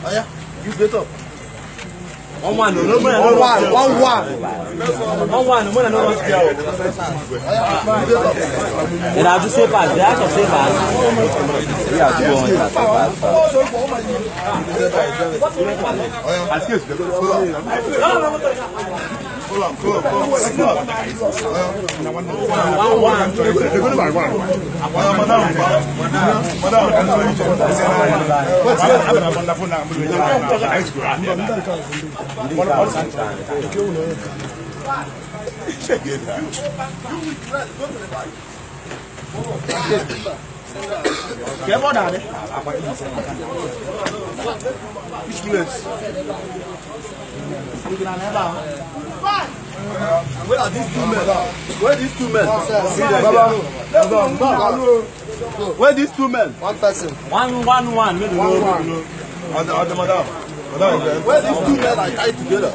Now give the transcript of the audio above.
Oya, you get up. One one, no, no, One one, one one. One one, no, no, no. Oya, you get up. They have to say pass. They have to say pass. Yeah, to go on. One one. Which place? Where are these two men? Where are these two men? Where are these two men? One person. One one one. One one. Madam. Where these two men are tied together?